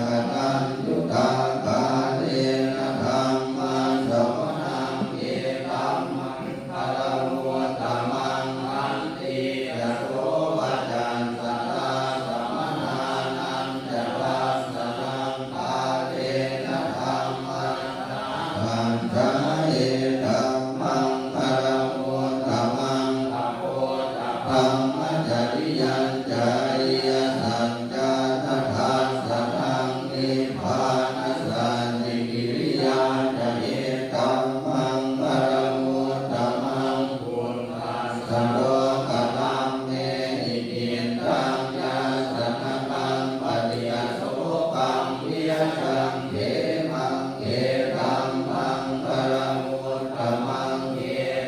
ກະຕັນຍຸຕາກາເລນະ ທຳມະສະວະນັງເອກັມມັງຄະລະມຸດຕະມັງ. ຂັນຕິຈະໂສກະຈັດສະດາສະມະນານັນຈະວັດສະນັງ ກາເລນະທຳມະສະ ປັນຊາເອກັມມັງຄະລະມຸດຕະມັງ ທຳມະຈະລິຍັນຈາລິຍະສັນຈານະທັດສະນັງ ນິບພານະສັນຕິກິລິຍາຈະເອກັມມັງຄະລະມຸດຕະມັງ ພຸດທັດສະໂລກະທຳເມ ອິກິດຕັງ ຍາສະນະກັງ ປະຕິອະໂສກັງ ວິຍະຈັງ ເຂມັງ ເອກັມມັງຄະລະມຸດຕະມັງ ເອ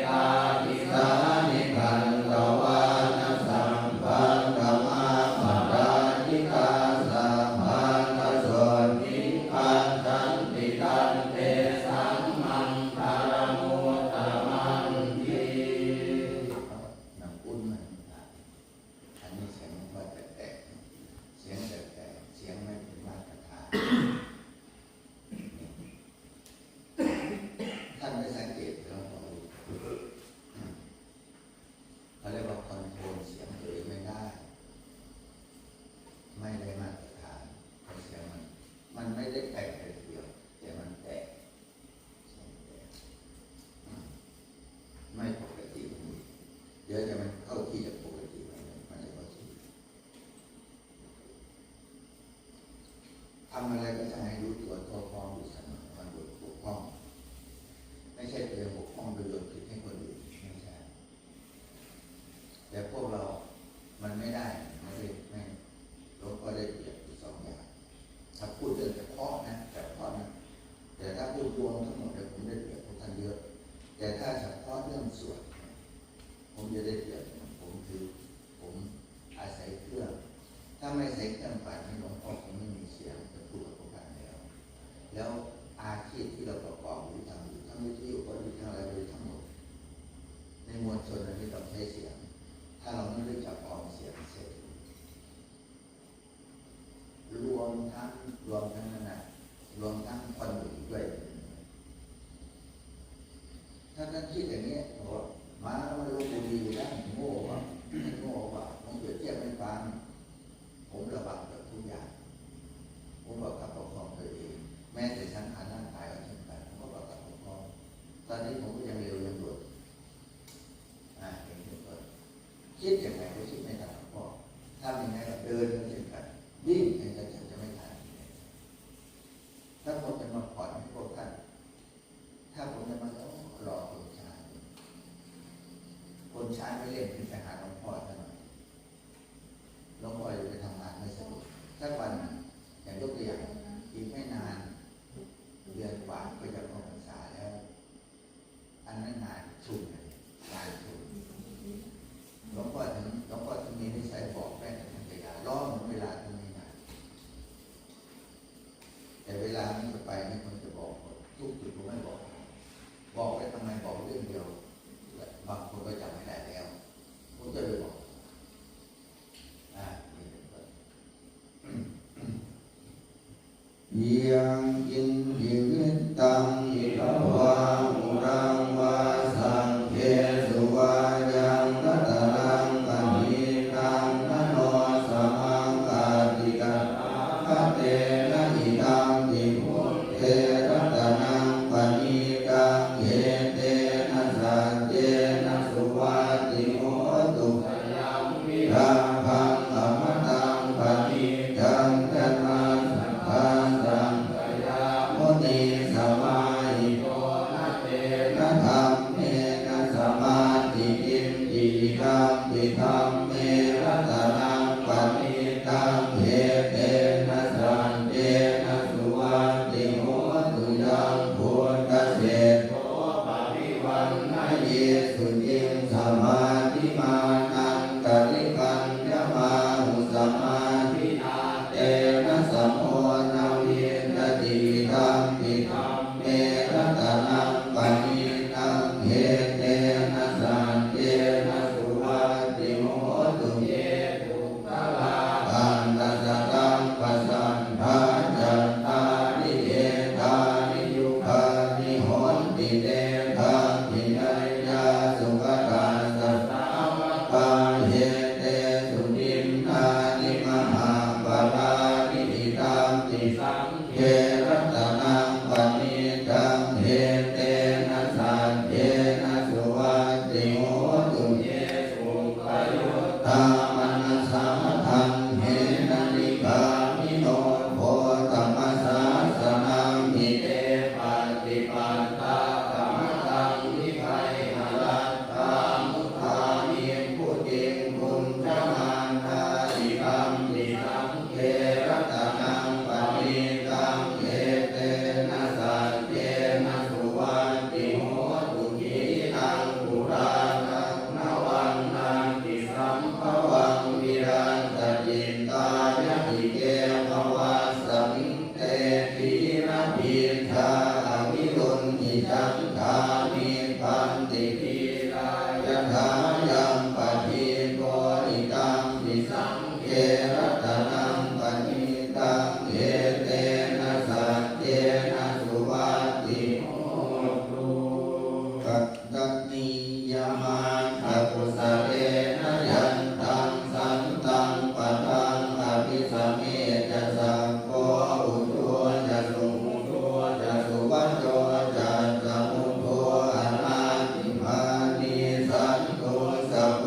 ຕາທິສານິ ຄັນຕະວານະ ສັບພັງກະມາ ປະຣາຈິຕາ ສັບພະກະໂສທິງ ຄັນທັນຕິ ຕັນເຕສັງ ມັງຄະລະມຸດຕະມັງຕິ. ນ້ຳອຸ່ນມັນ ອັນນີ້ສຽງມັນກໍແຕກໆ ສຽງແຕກໆ ສຽງໄມ່ເປັນມາດຕະຖານ. ທ່ານໄດ້ສັງເກດແລ້ວບໍ່? ເຂົາເອີ້ນວ່າຄອນໂທນສຽງຕົວເອງໄມ່ໄດ້ ໄມ່ໄດ້ມາດຕະຖານ ເພາະສຽງມັນ ມັນໄມ່ໄດ້ແຕກເທື່ອດຽວ ແຕ່ມັນແຕກ. ໄມ່ປົກກະຕິ ດຽວຈະມັນເຂົ້າທີ່ຈະປົກກະຕິ ມັນຈະບໍ່ຖືກ. ທຳອະໄລກໍຈະໃຫ້ຮູ້ຕົວທົ່ວພ້ອມຢູ່ສະເໝີ ມັນບໍ່ບົກຜ່ອງ. ໄມ່ໃຊ່ຕົວເອງບົກຜ່ອງໄປໂຍນຜິດໃຫ້ຄົນອື່ນ ໄມ່ໃຊ່. ແຕ່ພວກເຮົາມັນໄມ່ໄດ້ ມັນໄດ້ ແມ່ນ ຫຼວງພໍ່ໄດ້ປຽບຢູ່ສອງຢ່າງ. ຖ້າພູດເລື່ອງສະເພາະນະ ສະເພາະນະ ແຕ່ຖ້າພູດລວມທັງໝົດ ແລ້ວ ຜົມໄດ້ປຽບພວກທ່ານເຍອະ. ແຕ່ຖ້າສະເພາະເລື່ອງສວດ ຜົມຈະໄດ້ປຽບ ຜົມຖື ຜົມອາໄສເຄື່ອງ. ຖ້າໄມ່ໃຊ້ເຄື່ອງປານນີ້ ຫຼວງພໍ່ຄົງໄມ່ມີສຽງຈະພູດກັບພວກທ່ານແລ້ວ. ແລ້ວອາຊີບທີ່ເຮົາປະກອບຢູ່ ທຳຢູ່ ທັງວິທະຍຸກໍດີ ທັງອາໄລກໍດີ ທັງໝົດ ໃນມວນຊົນອັນນີ້ຕ້ອງໃຊ້ສຽງ. ຖ້າເຮົາໄມ່ຮູ້ຈັກອອມສຽງໃສ່ ລວມທັງ ລວມທັງນັ້ນນະ ລວມທັງຄອນໂດອີກດ້ວຍ. ຖ້າທ່ານຄິດຢ່າງນີ້ ໂອ້ ມາ ມາລົບບຸລີຢູ່ນະ ໂງ່ຫວາ ໂງ່ຫວາ ຜົມປຽບທຽບໃຫ້ຟັງ. ຜົມລະວັງເກືອບທຸກຢ່າງ. ຜົມປະຄັບປະຄອງຕົວເອງ. ແມ້ແຕ່ສັງຂານຮ່າງກາຍກໍເຊັ່ນກັນ ຜົມກໍປະຄັບປະຄອງ. ຕອນນີ້ຜົມກໍຍັງເລວຍັງຫຼວງ. ອາ ເຫັນເປັນຕົ້ນ. ຄິດຢ່າງໄງກໍຄິດໄມ່ທັນຫຼວງພໍ່. ທຳຍັງໄງກໍເດີນກໍເຊັ່ນກັນ. ວິ່ງຍັງຈະ ຈະ ຈະໄມ່ທັນ. ຖ້າຜົມຈະມາຜ່ອນໃຫ້ພວກທ່ານ ຖ້າຜົມຈະມາລໍຄົນຊາຍ ຄົນຊາຍໄປຫຼິ້ນ ຂຶ້ນໄປຫາຫຼວງພໍ່ຊະໜ່ອຍ. ຫຼວງພໍ່ຈະໄປທຳງານໃຫ້ສະດວກ ສັກວັນໜຶ່ງ. ຢ່າຍົກຕົວຢ່າງ ອີກໄມ່ນານ ເດືອນກວ່າກໍຈະເຂົ້າພັນສາແລ້ວ. ອັນນັ້ນງານຊຸມເລີຍ ງານຊຸມ. ຫຼວງພໍ່ເຖິງ ຫຼວງພໍ່ເຖິງມີນິໄສບອກແມ່ນເວລາ ລໍເວລາເຖິງມີງານ. ແຕ່ເວລາມັນຈະໄປນີ້ ມັນຈະບອກທຸກຈຸດບໍ່ແມ່ນບອກ ບອກໄປທຳໄມ ບອກເລື່ອງດຽວ ບາງຄົນກໍຈຳໄມ່ໄດ້ແລ້ວ ຜົມຈະໄປບອກ ອາ ນີ້ເປັນຕົ້ນ. ຍັງກິນຊີວິດຕັງ ອິດຖະວາ ອຸລັງ ວາ ສັງເຂ ສຸ ວາ ຍັງ ລັດຕະນັງ ປະນີຕະງ ນະໂນ ສະມັງ ອາທິ ຕະຖາຄະເຕນະ ອິດຖະປິ ບຸ ເທ ລັດຕະນັງ ປະນີຕະງ ເອເຕນະ ສັດເຈນະ ສຸວັດຕິໂຫຕຸ ສະຍັມ ພິລາພັງ ອະມະຕັງ ປະນີຕະງ ຍັດຖາ ສັດຖາ ສັງ ສະຍາມຸນີ ສະມາຫິໂຕ ນະ ເຕນະ ທຳ ເມນະ ສະມາທິ ກິນຈິ ອິດຖະປິ ທຳ ເມ ລັດຕະນັງ ປະນີຕະງ ເອເຕນະ ສັດເຈນະ ສຸວັດຕິໂຫຕຸ ຍັງ ພຸດທະເສດໂທ ປະວິວັນນະຫິ ສຸຈິງ ສະມາທິມານັງ ກະລິຄັນຍະມາຫຸ ສະມາທິນາ ເຕ ເກ ພະວັດສະມິງ ເຕ ຂີນະບີຈາ ອະວິລຸນຫິຈັນດາ ນິບບັນຕິ ທີລາ ຍະຖາ ຍັມປະທີໂປ ອິຕັມປິ ສັງ ເຄ ລັດຕະນັງ ປະນີຕັງ ເອເຕນະ ສັກເກນະ ສຸວັດຕິ ໂຫຕຸ ປັດຕະນີຍະ ມັກຂະກຸສະເລນະ ຍັນຕັງ ສັນຕັງ ປະທັງ ອະພິສະເມຈະ ສັກໂກ ອຸຈຸ ຈະ ສຸຫຸໂຕ ຈະ ສຸວັດໂຕ ຈະ ອັດຕະມຸໂຕ ອະນາທິ ປານີ ສັນຕຸສະໂກ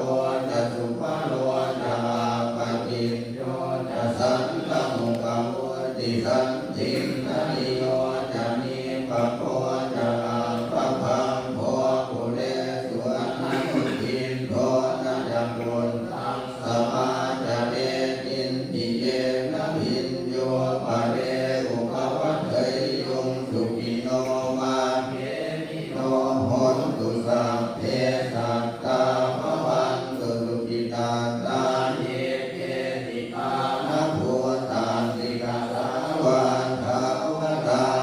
ຈະ ສຸພະໂລ ຈະ ອັບປະກິນໂຍ ຈະ ສັນຕະມຸກະໂຫຕິ ສັນທິນທະນິໂຍ ຈະ ນິບປະໂຄ ຈະ ອັບປະພັງໂພ ຄຸເລສຸ ອະນະນຸກິນໂທ ນະ ຈະ ປຸນທັງ ສະມາຈະເລ ກິນຕິເຍນະ ພິນໂຍ ປະເລ ອຸປະ ວັດເຖຍ ຍຸງ ສຸຂິໂນ ວາ ເຂມິໂນ ໂຫນຕຸ ສັບເພ ສັດຕາ ພະວັນຕຸ ສຸຂິຕາ ຕາ ເຍ ເກ ຕິ ກາ ນະ ພູຕາ ຕິ ກະ ສາ ວາ ທາ ວະ ຕາ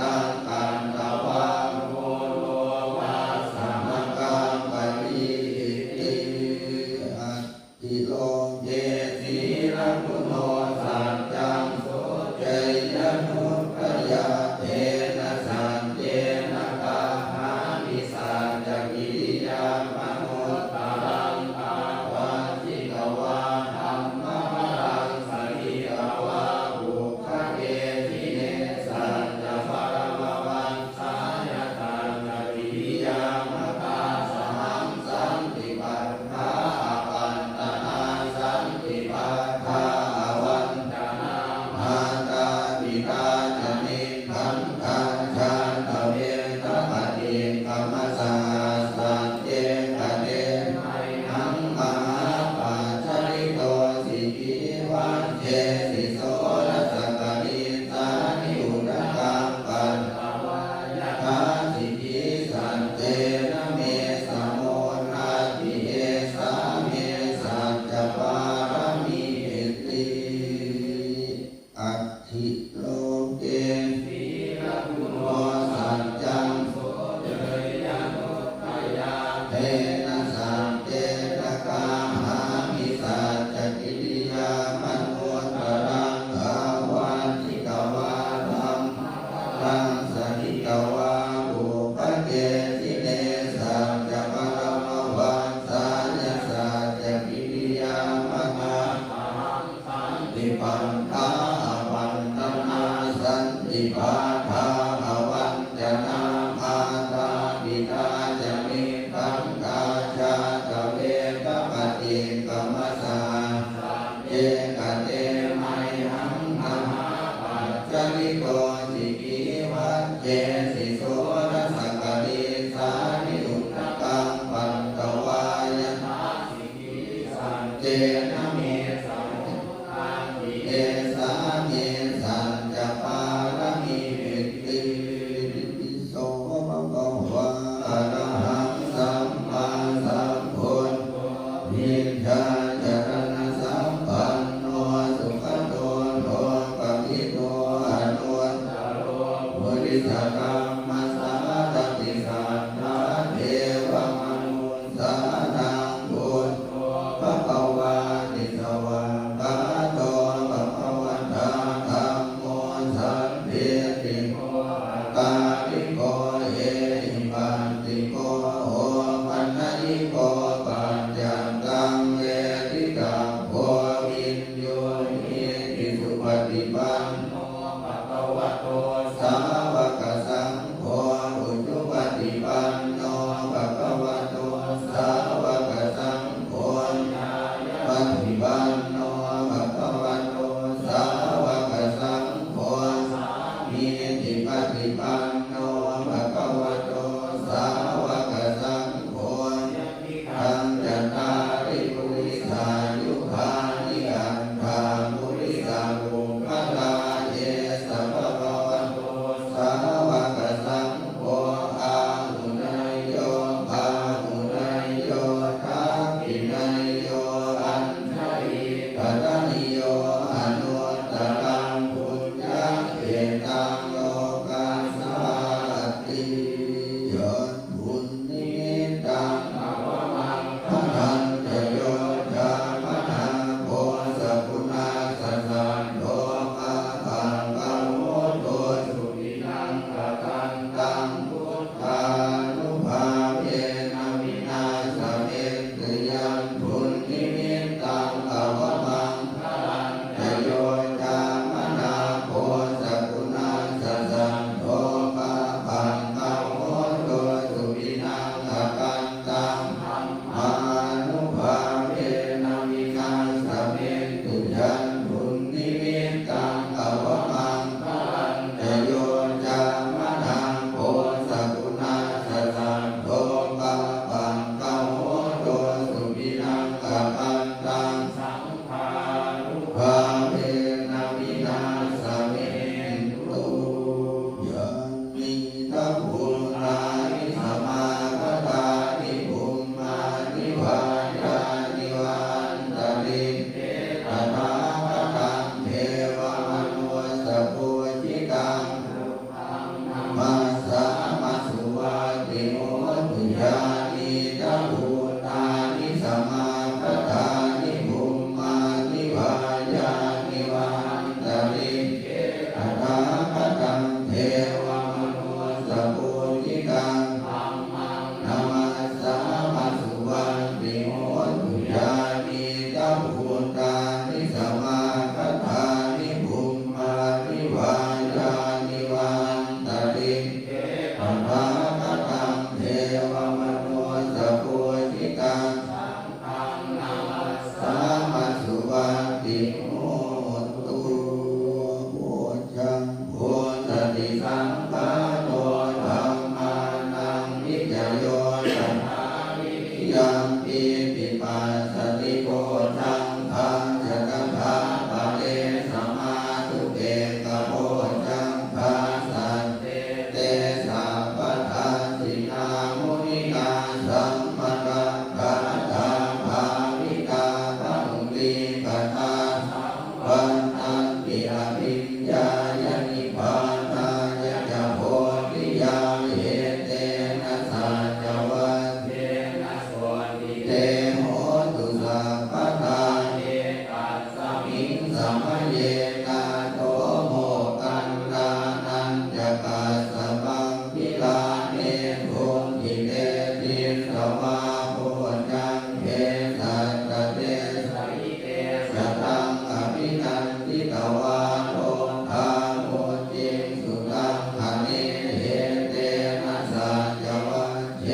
ລັງ ກະຕະວາ ໂຄໂລ ວາສະ ມັງກັງ ປະຕິ ອິດຕິ ອັດ ຕິໂລເກ ສີລະກຸໂນ ສັດຈັງ ໂສ ເຈຍະ ໂນທະຍາ ເທນະ ສັດເຈນະ ກາຫາມິ ສັດຈະກິລິຍາ ມະນຸດຕະລັງ ອາວັດຊິກວາ ທຳມະພະລັງ ສະຖິກວາ ປຸບພະເກ ສິເນ ສັດຈະ ປະລະມະວັດ ສາຍະ ສັດຈະກິລິຍາ ມະກາສະຫັງ ສັນຕິປັດຖາ ອະປັດຕະນາ ສັນຕິປັດຖາ ອະວັນຈະນາ ມາຕາປິຕາ ຈະນິດທັນທາ ຊາຕະເວທະ ປະຕິກຳມະສະຫັດສະເຈ ກະເຕ ໄມຫັງ ມະຫາປັດຈະລິໂຕ ສິກຂິວັດເຈ ສິໂສລະສະກະລິດສານິ ອຸທະກັງ ປັດ ຕະວາ ຍະຖາ ສິກຂິສັດເຈນະ ເມ ສະໂມທັດຖິ ເອສາ ເມ ສັດຈະປາລະມີ ອິດຕິ ອັດ ທິໂລເກ ສີລະກຸໂນ ສັດຈັງ ໂສ ເຈຍະ ໂນທະຍາ ເທນະ ສັດເຈນະ ກາຫາມິ ສັດຈະກິລິຍາ ມະນຸດຕະລັງ ອາວັດຊິກວາ ທຳມະພະລັງ ສະຖິກວາ ປຸບພະເກ ສິເນ ສັດຈະ ປະລະມະວັດສາຍະ ສັດຈະກິລິຍາ ມະກາສະຫັງ ສັນຕິປັດຖາ ອະປັດຕະນາ ສັນຕິປັດຖາ ອະວັນຈະນາ ມາຕາປິຕາ ຈະມິດທັນທາ ຊາຕະເວທະ ປະຕິກຳມະສະຫັດສະເຈ ກະເຕ ໄມຫັງ ມະຫາປັດຈະລິໂຕ ສິກຂິວັດເຈ ສິໂສລະສະກະລິດສານິ ອຸທະກັງ ປັດຕະວາ ຍະຖາ ສິກຂິສັດເຈນະ ເມ ສະໂມທັດຖິ ເອສາ ເມ ສັດຈະປາລະມີ ອິດຕິ ໂສ ພະຄະວາ ອະລະຫັງ ສຳມາສຳພຸດໂທ ວິຊາຈາລະນະສຳປັນໂນ ສຸຄະໂຕ ໂລກະວິທູ ອະນຸດຕະໂລ ປຸລິສະທຳມະສາລະຖິ ສັດຖາເທວະມະນຸດສານັງ ພຸດໂທ ພະຄະວາຕິ ສະຫວາກຂາໂຕ ພະຄະວະຕາ ທຳໂມ ສັນທິດຖິໂກ ອະກາລິໂກ ເອຫິປັດສິໂກ ໂອປັນະຍິໂກ ປັດຈັກຂັງ ເວທິຕັບໂພ ວິນຢູຫິ ຕິ ສຸປະຕິປັນໂນ ພະຄະວະໂຕ ສາວະກະສັງໂຄ ອຸຈຸປະຕິປັນໂນ ພະຄະວະໂຕ ສາວະກະສັງໂຄ ຍາຍະປະຕິປັນໂນ ພະຄະວະໂຕ ສາວະກະສັງໂຄ ສາມີຕິປະຕິປັນໂນ ພະຄະວະໂຕ ສາວະກະສັງໂຄ ຍະ ຕິກັງ ຈະຕາລິ ປຸລິສະຍຸຄານິ ອັດຖະ ປຸລິສະບຸກຄະລາ ເອສະ ພະຄະວະໂຕ ສາວະກະ ຖາຄະຕັງ ເທວະມະນຸດສະພູຊະຕັງ ສັງຄັງນະມັດສາມະ ສຸວັດຕິໂຫຕຸ. ໂພດຈັງໂພຊະຕິສັງຄາໂຕ ທຳມານັງ ວິຈະໂຍ ຕະຖາ ວິລິຍັມປີຕິປັດສະຕິໂພດຈັງຄາ ຈະຕະຖາປະເລ ສະມາທຸເປກະໂພດຈັງຄາ ສັດ ເຕ ສັບປະທັກສິນາ ມຸນິນາ ສຳມະກັກຂາທາ ພາວິຕາ ບະຫຸລີກະຖາ ສັງວັດຕັນຕິ ອະພິນຍາຍະ ນິບພານາຍະຈະ ໂພທິຍາ ເອເຕນະ ສັດຈະວັດເທນະ ໂສຕິເຕ ໂຫຕຸ ສັບປະທາ ເອຕັດສະມິງ ສະມະເຍ ນາໂຖ ໂມກກັນລານັນຈະ ກັດສະບັງ ວິລາເນ ໂພທິເຕ ທິດສະວາ ໂພດຈັງເພ ສັດຕະເຕ ສະຫິເຕ ສະຕັງ ອະພິນັນທິຕະວາ ໂລຄາມຸດຕິງ ສຸຕັງຄະເນ ເອເຕນະ ສັດຈະວັດເທ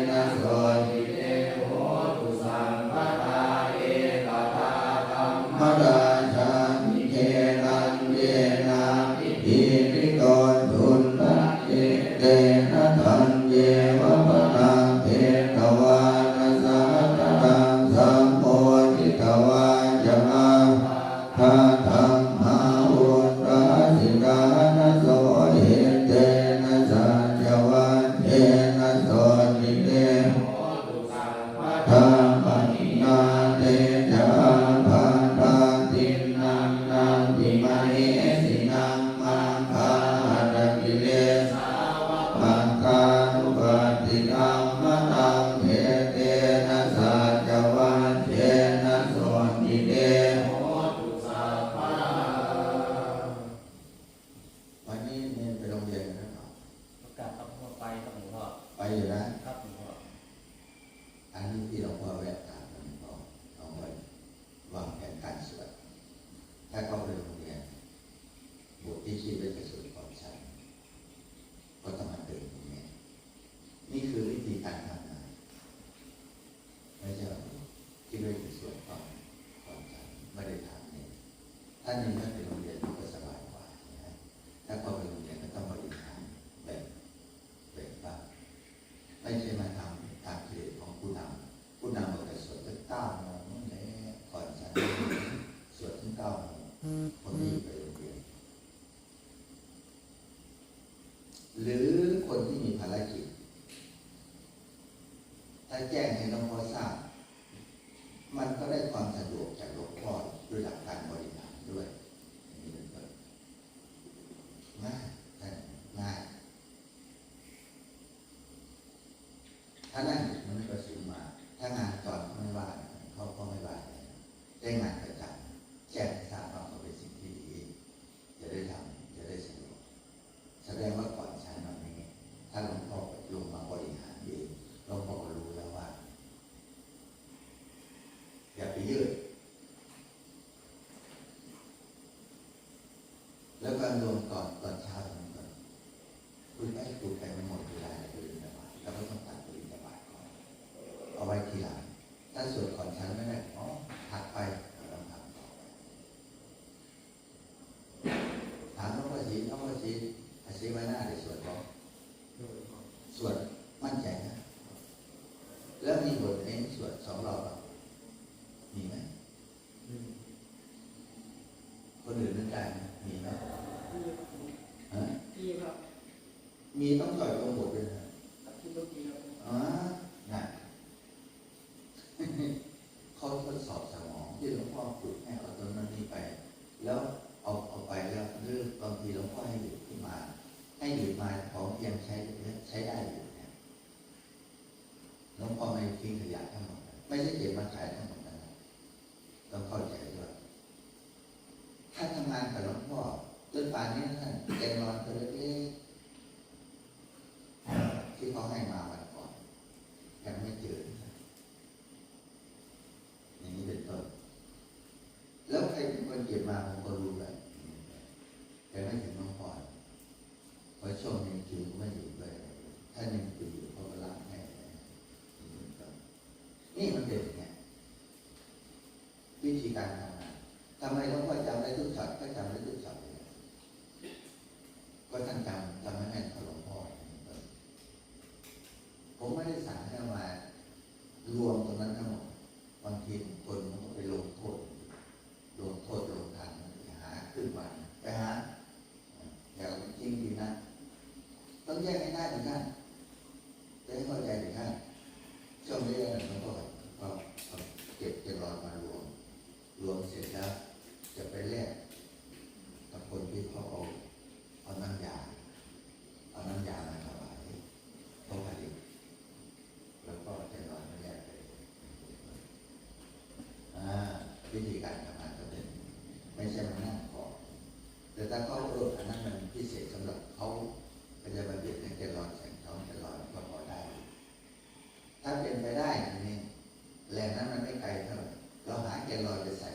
ນະ ໂສຕິເຕ ໂຫຕຸ ສັບປະທາ ເອກະດາ ທຳມະດາ ຊາພິເກ ລັນເຍນາ ພິທີລິໂຕ ຈຸນນະ ເອເຕນະ ທັນເຍວະ ປະນະເພຕະວາ ນະສາທະນາ ສຳໂພທິຕະວາ ຈະ ອາ ທາ ທຳມາ ໂອຕາສິການະໂສ ເອເຕນະ ສັດຈະວັດເທນະ ໂສຕິເຕ ໂຫຕຸ ສັບປະທາ ມະຫິນາ ເຕຈະ ອາພາທາ ທິນນານັງ ຕິມະເຫສິນັງ ມັງຄາ ອັດຕະກິເລສາວະ ປັດຖານຸປັດຕິທຳມະຕັງ ເອເຕນະ ສັດຈະວັດເທນະ ໂສຕິເຕ ໂຫຕຸ ສັບປະທາ. ວັນນີ້ເນນໄປໂຮງຮຽນຢູ່ນະ? ໂອກາດ ຄັບ ພໍ່ ໄປຄັບ ຫຼວງພໍ່. ໄປຢູ່ນະ? ຄັບ ຫຼວງພໍ່. ອັນນີ້ທີ່ຫຼວງພໍ່ແວະຖາມ ຫຼວງພໍ່ ເອົາໄວ້ວາງແຜນການສວດ. ຖ້າເຂົ້າໄປໂຮງຮຽນ ບົດທີ່ຄິດໄວ້ຈະສວດກ່ອນຊັ້ນ ກໍຕ້ອງມາເຕີມໂຮງຮຽນ. ນີ້ຄືວິທີການທຳງານ. ພະເຈົ້າຄິດໄວ້ຈະສວດກ່ອນ ກ່ອນຊັ້ນ ບໍ່ໄດ້ຖາມເນນ. ຖ້າເນນມາເປັນໂຮງຮຽນ ມັນກໍສະບາຍກວ່ານະ. ຖ້າເຂົ້າໄປໂຮງຮຽນ ກໍຕ້ອງບໍລິຫານແບບ ແບບວ່າ ໄມ່ໃຊ່ມາທຳຕາມກິເລດຂອງຜູ້ນຳ. ຜູ້ນຳບອກໃຫ້ສວດຕັ້ງເກົ້າໂມງນັ້ນແຫຼະ ກ່ອນສາມໂມງ ສວດເຖິງເກົ້າໂມງ ຄົນນີ້ໄປໂຮງຮຽນ ຫຼື ຄົນທີ່ມີພາລະກິດ ຖ້າແຈ້ງໃຫ້ຫຼວງພໍ່ຊາບ ມັນກໍໄດ້ຄວາມສະດວກຈາກຫຼວງພໍ່ດ້ວຍຫຼັກການບໍລິຫານດ້ວຍ ອັນນີ້ເປັນຕົ້ນ. ງ່າຍ ງ່າຍ. ຖ້ານັ້ນມັນກໍສູງມາ ຖ້າງານຕອນເຂົາໄມ່ວ່າ ເຂົາກໍໄມ່ວ່າ ແຕ່ງານປະຈຳ ແຈ້ງໃຫ້ຊາບວ່າກໍເປັນສິ່ງທີ່ດີ ຈະໄດ້ທຳ ຈະໄດ້ສະດວກ. ສະແດງວ່າກ່ອນຊັ້ນວັນນີ້ ຖ້າຫຼວງພໍ່ລົງມາບໍລິຫານເອງ ຫຼວງພໍ່ກໍຮູ້ແລ້ວວ່າ ຢ່າໄປຍືດ. ແລ້ວກໍລວມຕອນ ຕອນເຊົ້ານີ້ກ່ອນ ຄຸຍໄປຄຸຍໄປ ມັນໝົດເວລາແລ້ວ ປະລິນທະບາດ ແລ້ວກໍຕ້ອງຕັກປະລິນທະບາດກ່ອນ ເອົາໄວ້ທີຫຼັງ. ຖ້າສວດກ່ອນຊັ້ນໄດ້ ອໍ ພັກໄປ ກໍຕ້ອງພັກຕໍ່ໄປ. ຖາມຫຼວງພໍ່ສີນ ຫຼວງພໍ່ສີນ ອາເສວະນາໄດ້ສວດບໍ່? ສວດ ໝັ້ນໃຈນະ. ແລ້ວມີບົດໃຫ້ສວດສອງລອບບໍ່? ມີໄໝ? ອືມ ຄົນອື່ນເຮັດໄດ້ໄໝ? ມີໄໝ? ມີ ຮະ? ມີ ຕ້ອງຈ່ອຍຕົງບົດດ້ວຍນະ. ອາ ນັ້ນ ເຂົາທົດສອບສະໝອງທີ່ຫຼວງພໍ່ຝຶກໃຫ້ເອົາຕົນນັ້ນນີ້ໄປ ແລ້ວເອົາ ເອົາໄປແລ້ວ ຫຼື ບາງທີຫຼວງພໍ່ໃຫ້ດູດຂຶ້ນມາ ໃຫ້ດູດມາ ຂອງທີ່ຍັງໃຊ້ ໃຊ້ໄດ້ຢູ່ເນຍ ຫຼວງພໍ່ໄມ່ຖິ້ມຂະຫຍະທັງໝົດນະ ໄມ່ໃຊ່ເກັບມາຂາຍທັງໝົດນັ້ນນະ. ຕ້ອງເຂົ້າໃຈດ້ວຍ ຖ້າທຳງານກັບຫຼວງພໍ່ ຈົນປ່ານນີ້ນະ ເຕັມລອນຕົວເລັກໆ ທີ່ເຂົາໃຫ້ມາວັນກ່ອນ ຍັງໄມ່ເຈີ ຢ່າງນີ້ເປັນຕົ້ນ. ແລ້ວໃຜເປັນຄົນເກັບມາ ຜົມກໍຮູ້ແລ້ວ ແຕ່ໄມ່ເຖິງຫຼວງພໍ່ ເພາະຊ່ວງນີ້ຖືບໍ່ໄດ້ຢູ່ດ້ວຍ. ຕ້ອງແຍກໃຫ້ໄດ້ເໝືອນກັນ ຕ້ອງເຂົ້າໃຈເໝືອນກັນ. ຊ່ວງໄລຍະນັ້ນ ເຂົາກໍເອົາເກັບເກັນລອນມາລວມ ລວມເສັດແລ້ວຈະໄປແລກກັບຄົນທີ່ເຂົາເອົາ ເອົານ້ຳຢາ ເອົານ້ຳຢາມາຖວາຍເຂົາຜະລິດ ແລ້ວກໍຈະນອນແຍກໄປ. ອ່າ ວິທີການທຳງານກໍເປັນ ໄມ່ໃຊ່ມານັ່ງເຄາະ ແຕ່ຖ້າເຂົາ ເອີ ອັນນັ້ນມັນພິເສດສຳລັບເຂົາ ກໍຈະມາເປັນໃຫ້ແກນລອນແສງທອງ ແກນລອນກໍພໍໄດ້. ຖ້າເປັນໄປໄດ້ ອັນນີ້ ແຫຼ່ງນັ້ນມັນໄມ່ໄກເທົ່າໃດ ເຮົາຫາແກນລອນໄປໃສ່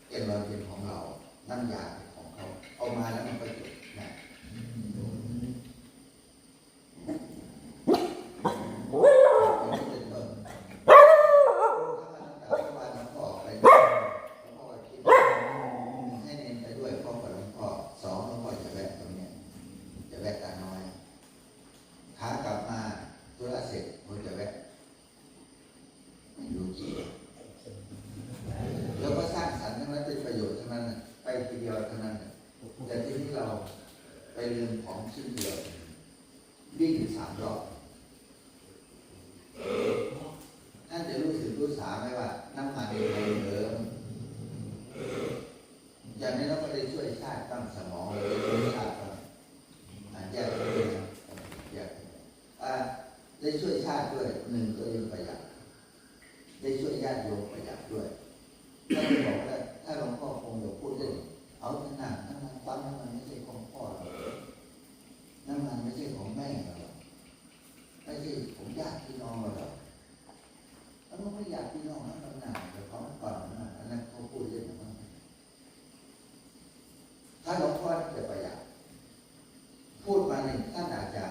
ແກນລອນເປັນຂອງເຮົາ ນ້ຳຢາເປັນຂອງເຂົາ ເອົາມາແລ້ວມັນກໍຈົບນະ. ຂາກັບມາທຸລະເສັດ ເພິ່ນຈະແວະ ແລ້ວກໍສ້າງສັນທັງນັ້ນ ເປັນປະໂຫຍດທັງນັ້ນ ໄປທີດຽວທັງນັ້ນ. ແຕ່ທີນີ້ເຮົາໄປລືມຂອງຊິ້ນດຽວ ວິ່ງຢູ່ສາມຮອບ. ທ່ານຈະຮູ້ສຶກຮູ້ສາໄໝວ່າ ນ້ຳມັນໃຜເຕີມ? ຢ່າງນ້ອຍເຮົາກໍໄດ້ຊ່ວຍຊາດບ້າງ ສະໝອງເຮົາໄດ້ຊ່ວຍຊາດບ້າງ ອາ ແຍກເປັນ ແຍກເປັນ ອາ ໄດ້ຊ່ວຍຊາດດ້ວຍ ໜຶ່ງ ຕົວເອງປະຢັດ ໄດ້ຊ່ວຍຍາດໂຍມປະຢັດດ້ວຍ. ທ່ານບອກວ່າ ຖ້າຫຼວງພໍ່ຄົງຈະພູດເລື່ອງ ເອົາແຕ່ນ້ຳ ນ້ຳມັນປ້ຳ ນ້ຳມັນໄມ່ໃຊ່ຂອງພໍ່ເຮົາ ນ້ຳມັນໄມ່ໃຊ່ຂອງແມ່ເຮົາ ໄມ່ໃຊ່ຂອງຍາດພີ່ນ້ອງເຮົາດອກ. ແລ້ວມັນບໍ່ຢາກພີ່ນ້ອງເຮົານຳໜ້າ ແຕ່ຂອງປ້ຳນະ ອັນນັ້ນເຂົາພູດເລ່ນນຳມັນ. ທ່ານຫຼວງພໍ່ຈະປະຢັດ ພູດມານີ້ ທ່ານອາດຈະ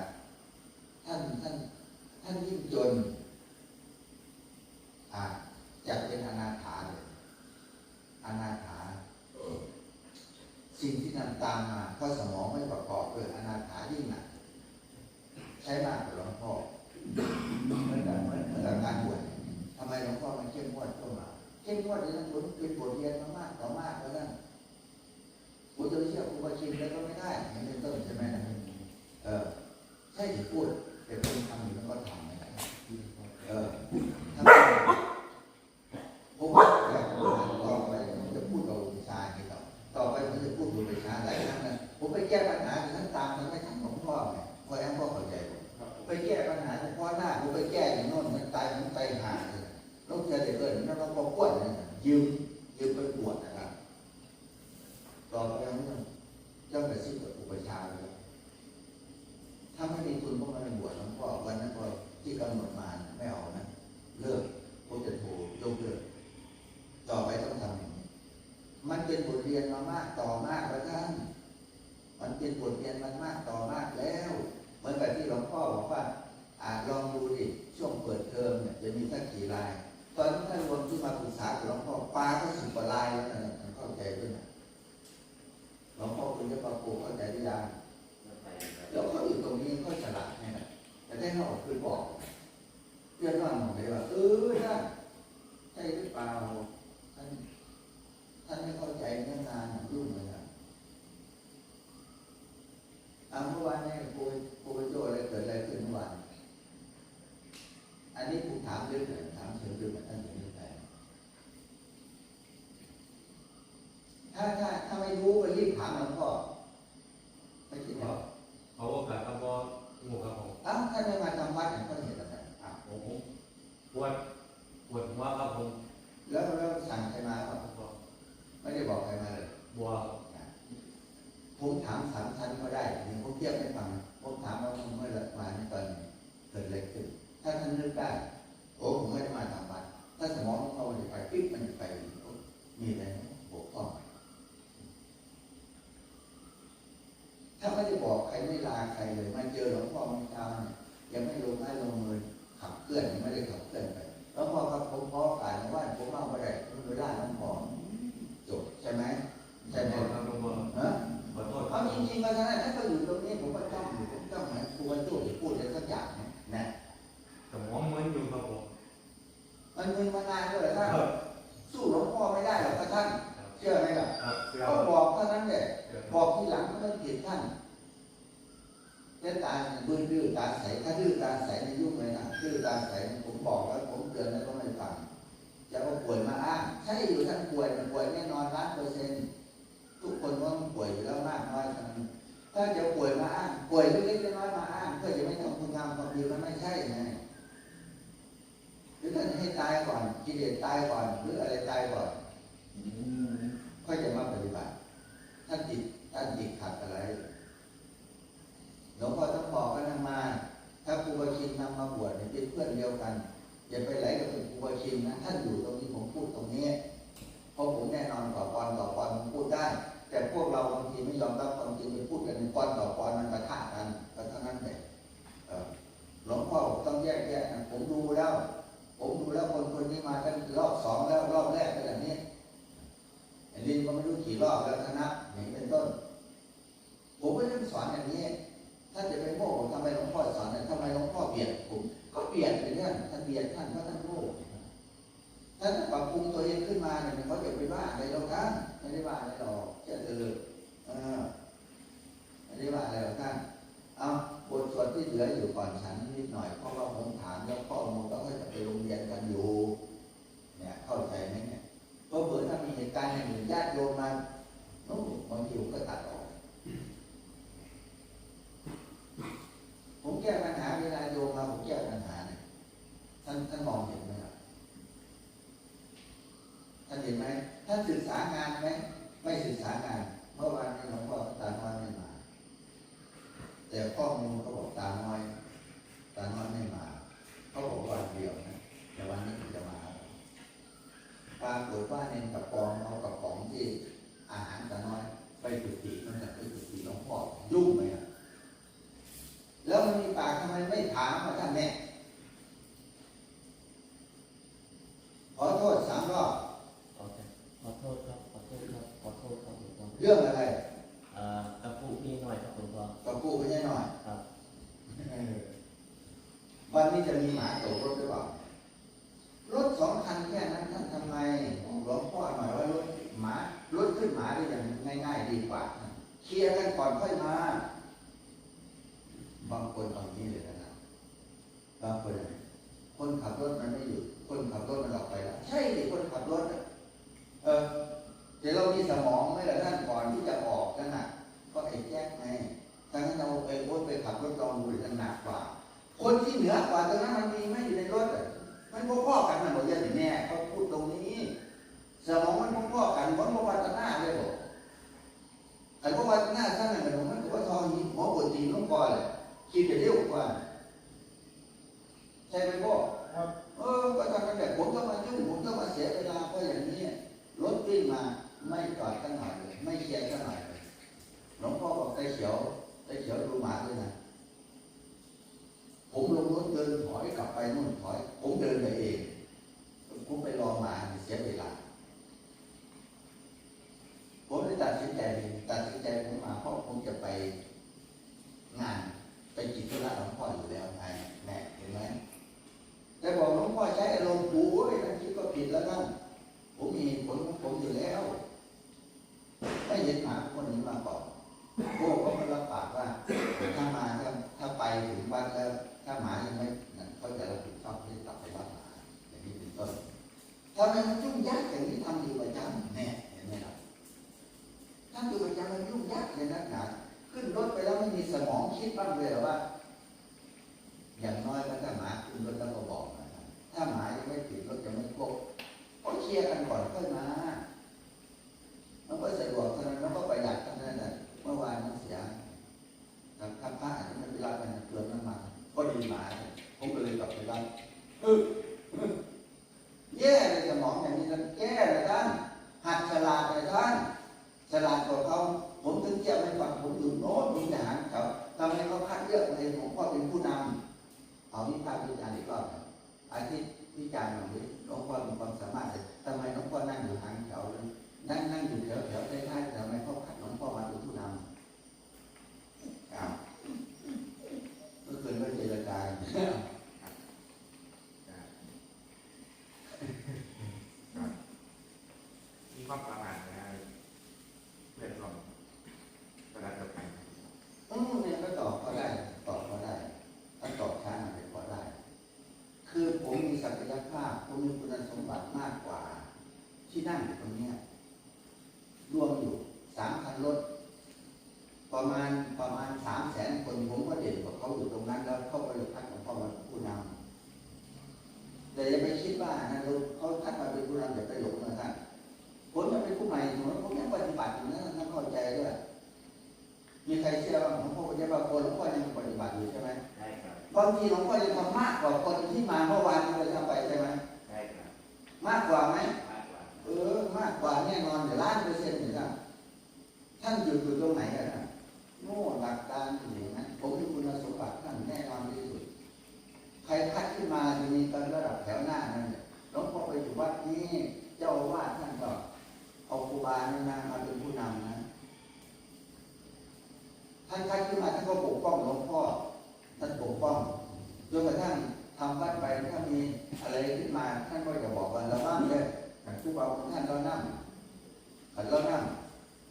ທ່ານ ທ່ານ ທ່ານຍິ່ງຈົນ ອາດຈະເປັນອະນາຖາເລີຍ ອະນາຖາ. ສິ່ງທີ່ນຳຕາມມາ ເພາະສະໝອງມັນປະກອບດ້ວຍອະນາຖາຍິ່ງໜັກ. ໃຊ້ມາກກວ່າຫຼວງພໍ່ ເໝືອນກັນ ເໝືອນກັບການບວດ. ທຳໄມຫຼວງພໍ່ມັນເຂັ້ມງວດກວ່າ? ເຂັ້ມງວດນີ້ ມັນເປັນບົດຮຽນມາມາກຕໍ່ມາກເທົ່ານັ້ນ. ໂອ້ ຈະໄປເຊື່ອຄູບາເຄັງແລ້ວກໍໄມ່ໄດ້ ເຫັນເປັນຕົ້ນ ໃຊ່ໄໝລະ? ເອີ ໃຊ່ທີ່ພູດ ແຕ່ຄົນທຳນີ້ມັນກໍທຳໄດ້. ເອີ ທຳ ຜົມວ່າ ຕໍ່ໄປມັນຈະພູດເອົາວິຊານີ້ຕໍ່ ຕໍ່ໄປມັນຈະພູດເອົາວິຊາຫຼາຍຄັ້ງນະ. ຜົມໄປແກ້ບັນຫາທີ່ມັນຕາມກັນໄປທັງຫຼວງພໍ່ແໝ່ ຂ້ອຍຍັງບໍ່ເຂົ້າໃຈບໍ່? ໄປແກ້ບັນຫາທີ່ພໍ່ໜ້າ ຜົມໄປແກ້ຢູ່ໂນ່ນ ມັນຕາຍ ມັນໄປຫາ ລົງເທື່ອໄດ້ເອີ້ນ ມັນວ່າບໍ່ຄວນນະ ຢືມ ຢືມໄປບວດນະຄັບ. ຕໍ່ໄປເຮົາເຈົ້າກະສິບກັບອຸປະຊາເລີຍ. ຖ້າໄມ່ມີທຶນກໍມາບວດຫຼວງພໍ່ ວັນນັ້ນກໍທີ່ກຳນົດມານະ ໄມ່ເອົານະ ເລີກ ໂຄຈະໂທ ຍົກເລີກ. ຕໍ່ໄປຕ້ອງທຳຢ່າງນີ້. ມັນເປັນບົດຮຽນມາມາກຕໍ່ມາກແລ້ວທ່ານ ມັນເປັນບົດຮຽນມາມາກຕໍ່ມາກແລ້ວ. ເໝືອນກັບທີ່ຫຼວງພໍ່ບອກວ່າ ອາ ລອງດູດິ ຊ່ວງເປີດເທີມເນຍ ຈະມີສັກກີ່ລາຍ. ຕອນນັ້ນທ່ານລວມທີ່ມາປຶກສາກັບຫຼວງພໍ່ ປາກໍສິບກວ່າລາຍແລ້ວນະ ທ່ານເຂົ້າໃຈດ້ວຍນະ. ຫຼວງພໍ່ຄຸນຈະປາໂກເຂົ້າໃຈຫຼືຍັງ? ແລ້ວເຂົາຢູ່ຕົງນີ້ເຂົາສະຫຼາດແທ້ນະ ແຕ່ແທ້ເຮົາກໍຄືບອກ ເດືອດຮ້ອນໝົດເລີຍວ່າ ເອີ ທ່ານ ໃຊ່ຫຼືເປົ່າ? ທ່ານ ທ່ານໄດ້ເຂົ້າໃຈເນື້ອງານຫຍັງລຸ້ນບໍ່? ອາ ເມື່ອວານນີ້ ໂຄ ໂຄເວໂຈ ໄດ້ເກີດອະໄລຂຶ້ນເມື່ອວານ? ອັນນີ້ຜູ້ຖາມເລື່ອງ ຖາມເຊີງເລື່ອງ ທ່ານເຖິງໄດ້ໄປ. ຖ້າ ຖ້າ ຖ້າໄມ່ຮູ້ກໍຣີບຖາມຫຼວງພໍ່ ໄປທີ່ບອກ ຂໍໂອກາດຄັບ ບໍ່ຮູ້ຄັບຜົມ. ອ້າວ ທ່ານໄດ້ມາຈຳວັດຫຍັງ ທ່ານເຮັດອັນໃດ? ອ້າວ ໂອ້ ຜົມປວດ ປວດຫົວຄັບຜົມ. ແລ້ວ ແລ້ວສັ່ງໃຜມາບໍ່? ບໍ່ ໄມ່ໄດ້ບອກໃຜມາເລີຍ? ບໍ່. ນະ ຜົມຖາມສາມທ່ານກໍໄດ້ ເດີ໋ຍວຜົມທຽບໃຫ້ຟັງ. ຜົມຖາມວ່າເມື່ອວານຕອນ ເກີດອະໄລຂຶ້ນ? ຖ້າທ່ານນຶກໄດ້ ໂອ້ ຜົມໄມ່ໄດ້ມາຈຳວັດ. ຖ້າສະໝອງຂອງເຮົາມັນຈະໄປປິບ ມັນຈະໄປ ໂອ້ ມີແຕ່ບົກຜ່ອງ. ຖ້າໄມ່ໄດ້ບອກໃຄ ໄມ່ລາໃຄເລີຍ ມາເຈີຫຼວງພໍ່ມື້ເຊົ້ານີ້ ຍັງໄມ່ລົງໄມ້ລົງມືຂັບເຄື່ອນ ຍັງໄມ່ໄດ້ຂັບເຄື່ອນໄປ. ຫຼວງພໍ່ຄັບ ຜົມຂໍໂອກາດ ເມື່ອວານຜົມມາບໍ່ໄດ້ ມັນເວລາຫຼວງພໍ່ ຈົບ ໃຊ່ໄໝ? ໃຊ່ໄໝ? ຂໍໂທດຄັບ ຫຼວງພໍ່. ຮະ? ຂໍໂທດ. ເອົາຈິງໆ ວ່າຊັ້ນນະ ຖ້າເຂົາຢູ່ຕົງນີ້ ຜົມກໍຈ້ອງຢູ່ ຜົມຈ້ອງໃຫ້ຄູບາໂຈ້ຈະພູດໄດ້ສັກຢ່າງນະ. ສະໝອງເໝືອນຢູ່ຄັບຜົມ. ມັນມຶນມານານແລ້ວລະທ່ານ. ຄຣັບ. ສູ້ຫຼວງພໍ່ໄມ່ໄດ້ຫຼອກທ່ານ. ຄຣັບ. ເຊື່ອໄໝລະ? ຄຣັບ ເຊື່ອ. ຕ້ອງບອກເທົ່ານັ້ນແຫຼະ. ເຊື່ອ. ບອກທີຫຼັງມັນຜິດທ່ານ. ແຕ່ຕາຍ ບື້ອດື້ຕາໃສ ຖ້າດື້ຕາໃສໃນຍຸກນັ້ນນະ ດື້ຕາໃສ ຜົມບອກແລ້ວ ຜົມເຕືອນແລ້ວກໍໄມ່ຟັງ ຈະເອົາປ່ວຍມາອ້າງ. ໃຊ່ຢູ່ ທ່ານປ່ວຍນະ ປ່ວຍແນ່ນອນລ້ານເປີເຊັນ. ທຸກຄົນກໍຕ້ອງປ່ວຍຢູ່ແລ້ວ ມາກນ້ອຍເທົ່ານັ້ນ. ຖ້າຈະເອົາປ່ວຍມາອ້າງ ປ່ວຍເລັກໆນ້ອຍໆມາອ້າງ ເພື່ອຈະໄມ່ທຳຄຸນງາມຄວາມດີ ມັນໄມ່ໃຊ່ໄງ. ຫຼືທ່ານໃຫ້ຕາຍກ່ອນ ກິເລດຕາຍກ່ອນ ຫຼືອະໄລຕາຍກ່ອນ ອືມ ຄ່ອຍຈະມາປະຕິບັດ. ທ່ານຕິດ ທ່ານຕິດຂັດອະໄລ? ຫຼວງພໍ່ຕ້ອງບອກວ່ານຳມາ ຖ້າຄູບາຄິນນຳມາບວດເປັນເພື່ອນດຽວກັນ ຢ່າໄປໄຫຼກັບເປັນຄູບາຄິນນະ. ທ່ານຢູ່ຕົງນີ້ ຜົມພູດຕົງນີ້ ເພາະຜົມແນ່ນອນກວ່າກ່ອນ ຕໍ່ກ່ອນຜົມພູດໄດ້ ແຕ່ພວກເຮົາບາງທີໄມ່ຍອມຮັບຄວາມຈິງ ໄປພູດກັນກ່ອນຕໍ່ກ່ອນ ມັນປະທະກັນ ກໍເທົ່ານັ້ນແຫຼະ. ເອີ ຫຼວງພໍ່ຕ້ອງແຍກແຍະນະ ຜົມດູແລ້ວ ຜົມດູແລ້ວ ຄົນຄົນນີ້ມາຕັ້ງຮອບສອງແລ້ວ ຮອບແລກເປັນແບບນີ້ ຫຼິ້ນກໍໄມ່ຮູ້ກີ່ຮອບແລ້ວ ທະນະ ຢ່າງນີ້ເປັນຕົ້ນ. ຜົມກໍຍັງສອນຢ່າງນີ້ ທ່ານຈະໄປໂມ້ ທຳໄມຫຼວງພໍ່ສອນ ທຳໄມຫຼວງພໍ່ບຽດ ຜົມກໍບຽດຢູ່ແລ້ວ. ທ່ານບຽດ ທ່ານກໍຕ້ອງໂມ້ ທ່ານຕ້ອງປັບປຸງຕົວເອງຂຶ້ນມານີ້ ເຂົາຈະໄປວ່າອະໄລດອກ ທ່ານ ໄມ່ໄດ້ວ່າອະໄລດອກ ເຊື່ອເທີດ ເອີ ໄມ່ໄດ້ວ່າອະໄລດອກທ່ານ. ເອົາ ບົດສວດທີ່ເຫຼືອຢູ່ກ່ອນ ສັນນິດໜ້ອຍ ເພາະວ່າຜົມຖາມແລ້ວ ຂໍ້ມູນກໍຈະໄປໂຮງຮຽນກັນຢູ່ ເຂົ້າໃຈໄໝເນ່ຍ? ເຜີໆຖ້າມີເຫດການຢ່າງອື່ນ ຍາດໂຍມມາ ໂອ້ ບາງທີຜົມກໍຕັດອອກ. ຜົມແກ້ບັນຫາ ເວລາໂຍມມາ ຜົມແກ້ບັນຫານະ. ທ່ານ ທ່ານມອງເຫັນໄໝລະ? ທ່ານເຫັນໄໝ? ທ່ານສຶກສາງານໄໝ? ໄມ່ສຶກສາງານ. ເມື່ອວານນີ້ຫຼວງພໍ່ຕານ້ອຍໄມ່ມາ ແຕ່ຂໍ້ມູນເຂົາບອກຕານ້ອຍ ຕານ້ອຍໄມ່ມາ. ເຂົາບອກວ່າດຽວນະ ແຕ່ວັນນີ້ເຂົາຈະມາ. ປາກົດວ່າເນນກະປອງເອົາກະປ໋ອງທີ່ອາຫານຕານ້ອຍໄປກຸຕິ ມັນຈະໄປກຸຕິຫຼວງພໍ່ ຫຍຸ້ງໄປນະ. ແລ້ວມັນມີປາກ ທຳໄມໄມ່ຖາມວ່າທ່ານແນ່? ຂໍໂທດສາມຮອບ. ຂໍ ຂໍໂທດຄັບ ຂໍໂທດຄັບ ຂໍໂທດຄັບ ເລື່ອງອະໄລ? ເອີ ກະປຸເມຍນ້ອຍຄັບ ຫຼວງພໍ່. ກະປຸເມຍນ້ອຍ. ຄັບ. ເອີ ວັນນີ້ຈະມີໝາຕົກລົດຫຼືເປົ່າ? ລົດສອງຄັນແຄ່ນັ້ນ ທ່ານທຳໄມບອກຫຼວງພໍ່ໜ້ອຍວ່າລົດໝາ ລົດຂຶ້ນໝາໄດ້ຢ່າງງ່າຍໆດີກວ່າ ເຄລຍກັນກ່ອນຄ່ອຍມາ. ບາງຄົນເອົານີ້ເລີຍນະ ບາງຄົນ ຄົນຂັບລົດມັນໄມ່ຢຸດ ຄົນຂັບລົດມັນອອກໄປແລ້ວ. ໃຊ່ຊິ ຄົນຂັບລົດອະ ເອີ ແຕ່ເຮົາມີສະໝອງໄໝລະທ່ານ ກ່ອນທີ່ຈະອອກນັ້ນນະ ກໍໄອ້ແຈັກໄງ. ຖ້າຊັ້ນເອົາໄປ ໂອ້ຍ ໄປຂັບລົດລອງດູ ມັນໜັກກວ່າ. ຄົນທີ່ເໜືອກວ່າຕົວນັ້ນມັນມີໄໝຢູ່ໃນລົດອະ? ມັນບໍ່ພໍ້ກັນນະ ບໍ່ຢ່າງແນ່ ເຂົາພູດຕົງນີ້ ສະໝອງມັນບໍ່ພໍ້ກັນ ມັນບໍ່ພັດທະນາເລີຍບໍ? ຄັນບໍ່ພັດທະນາຊັ້ນນະ ມັນກໍບໍ່ທໍ່ຫີນຫົວໂບດຕີນລົງກ່ອນແຫຼະ ຄິດຈະເລວກວ່າ ໃຊ່ໄໝບໍ່? ຄັບ. ເອີ ກໍທຳນັ້ນແຫຼະ ຜົມຕ້ອງມາຫຍຸ້ງ ຜົມຕ້ອງມາເສຍເວລາ ເພາະຢ່າງນີ້ ລົດວິ່ງມາ ໄມ່ຈອດຈັກໜ້ອຍເລີຍ ໄມ່ເຄຍຈັກໜ້ອຍເລີຍ. ຫຼວງພໍ່ບອກ ຕາຂຽວ ຕາຂຽວດູໝາດ້ວຍນະ. ຜົມລົງລົດເດີນຖອຍກັບໄປໂນ່ນ ຖອຍ ຜົມເດີນໄປເອງ ຜົມໄປລໍໝານີ້ເສຍເວລາ. ຜົມເລີຍຕັດສິນໃຈ ຕັດສິນໃຈ ຜົມມາ ເພາະຜົມຈະໄປງານ ໄປກິດທຸລະຫຼວງພໍ່ຢູ່ແລ້ວໄງ ແນ່ ເຫັນໄໝ? ແຕ່ບອກຫຼວງພໍ່ໃຊ້ອາລົມ ໂອ້ຍ ນັ້ນຄິດວ່າຜິດແລ້ວນັ້ນ ຜົມມີເຫດຜົນຂອງຜົມຢູ່ແລ້ວ. ໄດ້ເຫັນໝາຄົນນີ້ມາກ່ອນ ໂອ້ ເຂົາກໍຮັບປາກວ່າ ຖ້າມາ ຖ້າ ຖ້າໄປເຖິງວັດແລ້ວ ຖ້າໝາຍັງໄມ່ນັ້ນ ເຂົາຈະຮັບຜິດຊອບ ເຮັດກັບໄປຮັບໝາ ຢ່າງນີ້ເປັນຕົ້ນ. ທຳໄມມັນຫຍຸ້ງຍາກຢ່າງນີ້ ທຳຢູ່ປະຈຳ ແນ່ ເຫັນໄໝລະ? ທຳຢູ່ປະຈຳ ມັນຫຍຸ້ງຍາກຫຍັງນັກໜາ? ຂຶ້ນລົດໄປແລ້ວ ມັນມີສະໝອງຄິດບ້າງເລີຍວ່າ ຢ່າງນ້ອຍກໍຖ້າໝາຂຶ້ນລົດແລ້ວກໍບອກນະ ຖ້າໝາຍັງໄມ່ຂຶ້ນລົດ ຍັງໄມ່ຄົບ ກໍເຄລຍກັນກ່ອນຄ່ອຍມາ ມັນກໍສະດວກເທົ່ານັ້ນ ມັນກໍປະຢັດເທົ່ານັ້ນນະ. ເມື່ອວານມັນເສຍ ຄັບ ຄັບ ພະອາດຈະໄປຮັບໃຫ້ເປືອງນ້ຳມັນ ພໍດີໝາ ຜົມກໍເລີຍກັບໄປຮັບ ເອີ ແຍ່ເລີຍ ສະໝອງຢ່າງນີ້ ຕ້ອງແກ້ລະທ່ານ ຫັດສະຫຼາດລະທ່ານ ສະຫຼາດກວ່າເຂົາ. ຜົມເຖິງຈຽບໃຫ້ຟັງ ຜົມຢູ່ໂນ້ນ ຜົມຈະຫາງແຖວ ທຳໄມເຂົາຄັດເລືອກໃຫ້ຫຼວງພໍ່ເປັນຜູ້ນຳ? ເອົາວິພາກວິຈານອີກຮອບໜຶ່ງ ອາທິດວິຈານໜ່ອຍ ຫຼວງພໍ່ມີຄວາມສາມາດເດ ທຳໄມຫຼວງພໍ່ນັ່ງຢູ່ຫາງແຖວ ນັ່ງ ນັ່ງຢູ່ແຖວ ແຖວທ້າຍໆ ທຳໄມເຂົາຄັດຫຼວງພໍ່ມາເປັນຜູ້ນຳ? ອ້າວ ເມື່ອຄືນເພິ່ນເຈລະຈາກັນແລ້ວ ມີຄວາມສາມາດໃນເລື່ອງຂອງການຈັດການ ອືມ ແມ່ນ ກໍຕອບເຂົາໄດ້ ຕອບເຂົາໄດ້ ຢ່າໄປຄິດວ່າອັນນັ້ນ ເຂົາທັກມາເປັນຜູ້ນຳ ຢ່າໄປຫຼົງນະທ່ານ. ຜົມຍັງເປັນຜູ້ໃໝ່ຢູ່ ຜົມຍັງປະຕິບັດຢູ່ນະ ທ່ານເຂົ້າໃຈເດີ້. ມີໃຄເຊື່ອວ່າ ຫຼວງພໍ່ບໍ່ໄດ້ວ່າຄົນ ຫຼວງພໍ່ຍັງປະຕິບັດຢູ່ໃຊ່ໄໝ? ໃຊ່ຄັບ. ບາງທີຫຼວງພໍ່ຍັງທຳມາກກວ່າຄົນທີ່ມາເມື່ອວານນີ້ດ້ວຍຊ້ຳໄປໃຊ່ໄໝ? ໃຊ່ຄັບ. ມາກກວ່າໄໝ? ມາກກວ່າ. ເອີ ມາກກວ່າແນ່ນອນ ລ້ານເປີເຊັນເລີຍນະ. ທ່ານຢູ່ ຢູ່ຕົງໄຫນລະທ່ານ? ໂອ້ ຫຼັກການຢູ່ນະ ຜົມມີຄຸນສົມບັດທ່ານແນ່ນອນທີ່ສຸດ. ໃຄຄັດຂຶ້ນມາຈະມີແຕ່ລະດັບແຖວໜ້ານັ້ນແຫຼະ. ຫຼວງພໍ່ໄປຢູ່ວັດນີ້ ເຈົ້າອາວາດທ່ານກໍເອົາຄູບາອາຈານມາເປັນຜູ້ນຳນະ. ທ່ານຄັດຂຶ້ນມາ ທ່ານກໍປົກປ້ອງຫຼວງພໍ່ ທ່ານປົກປ້ອງ ຈົນກະທັ້ງທຳວັດໄປ ຖ້າມີອະໄລຂຶ້ນມາ ທ່ານກໍຈະບອກວ່າ ລະວັງເດີ້ ຄັນຄູບາຂອງທ່ານລາວນຳ ຄັນລາວນຳ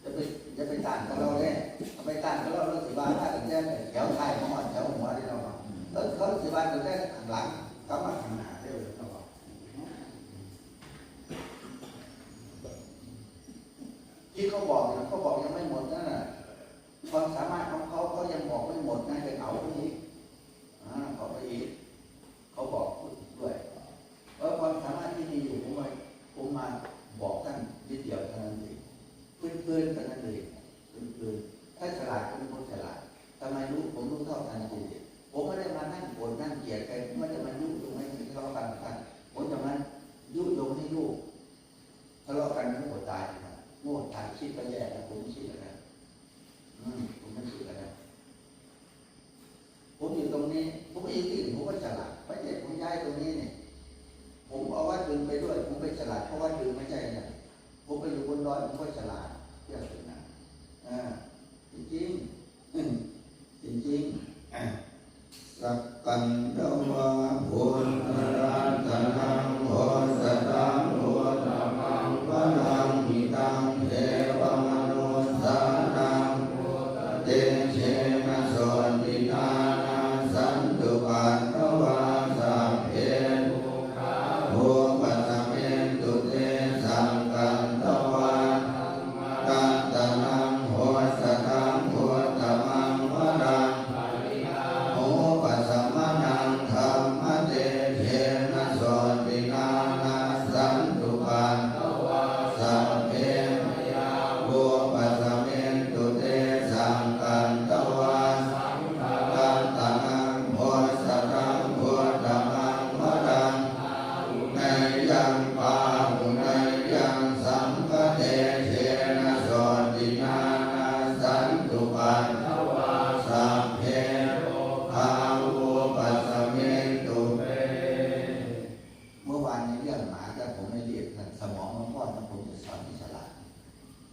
ຢ່າໄປ ຢ່າໄປຕ້ານກັບລາວເດ້. ຖ້າໄປຕ້ານກັບລາວ ລາວຊິວ່າມາຕັ້ງແຕ່ແຖວທ້າຍມາຮອດແຖວຫົວເດ້ລາວວ່າ. ລາວ ລາວຊິວ່າຕັ້ງແຕ່ຂ້າງຫຼັງກັບມາຂ້າງໜ້າເດ້ລາວວ່າ. ທີ່ເຂົາບອກນະ ເຂົາບອກຍັງໄມ່ໝົດນັ້ນນະ. ຄວາມສາມາດຂອງເຂົາ ເຂົາຍັງບອກໄມ່ໝົດນະ ຍັງເອົາໄປອີກ ອາ ເອົາໄປອີກ. ເຂົາບອກດ້ວຍ ເອີ ຄວາມສາມາດທີ່ມີຢູ່ ຜົມວ່າ ຜົມມາບອກທ່ານນິດດຽວເທົ່ານັ້ນເອງ ພື້ນໆເທົ່ານັ້ນເອງ ພື້ນໆ. ຖ້າສະຫຼາດກໍມີຄົນສະຫຼາດ ທຳໄມຮູ້ ຜົມຮູ້ເທົ່າທັນຈິງ. ຜົມບໍ່ໄດ້ມານັ່ງໂກດນັ່ງກຽດໃຜ ຜົມບໍ່ໄດ້ມາຍຸຍົງໃຫ້ໃຜທະເລາະກັນກັນ. ຜົມຈະມາຍຸຍົງໃຫ້ລູກທະເລາະກັນ ໂງ່ຕາຍ ໂງ່ຕາຍ ຄິດໄປແລ້ວ ຜົມຄິດແລ້ວນະ ອືມ ຜົມຄິດແລ້ວນະ. ຜົມຢູ່ຕົງນີ້ ຜົມໄປຢູ່ທີ່ອື່ນ ຜົມກໍສະຫຼາດ. ປະເທດຜົມຍ້າຍຕົງນີ້ນີ້ ຜົມເອົາວັດອື່ນໄປດ້ວຍ ຜົມໄປສະຫຼາດ ເພາະວັດອື່ນມັນໃຫຍ່ນະ. ຜົມໄປຢູ່ບົນດອຍ ຜົມກໍສະຫຼາດ ເລື່ອງນີ້ນະ ເອີ ຈິງໆ ອືມ ຈິງໆ. ສັກກັນຕະວາ ພຸດທະລັດຕະນັງ ໂຄສະທັງ ອຸດຕະມັງ ວະລັງ ຫິຕັງ ເທວະມະນຸດສານັງ ເຕເຊນະ ໂສຕິນາ ນັດສັນຕຸ ການຕະວາ ສັບເພ ທຸກຂາ ອຸປະສະເມນຕຸ ເຕສັງ ການຕະວາ ລັດຕະນັງ ໂຄສະທັງ ອຸດຕະມັງ ວະລັງ ປະລິດຖາ ອຸປະສະມະນັງ ທຳມະ ເຕເຊນະ ໂສຕິນາ ນັດສັນຕຸ ການຕະວາ ສັບເພ ມະຍາ ອຸປະສະເມນຕຸ ເຕສັງ ການຕະວາ ສັງ ລັດຕະນັງ ໂຄສະທັງ ອຸດຕະມັງ ວະລັງ ຫາຫຸໄນຍັງ ປາຫຸໄນຍັງ ສັງຄະ ເຕເຊນະ ໂສຕິນາ ນັດສັນຕຸ ການຕະວາ ສັບເພ ໂລຄາ ອຸປະສະເມນຕຸ ເຕ. ເມື່ອວານໃນເລື່ອງໝາ ຖ້າຜົມໄດ້ລຽນ ສະໝອງຂອງພໍ່ນະ ຜົມຈະສອນທີ່ສະຫຼາດ.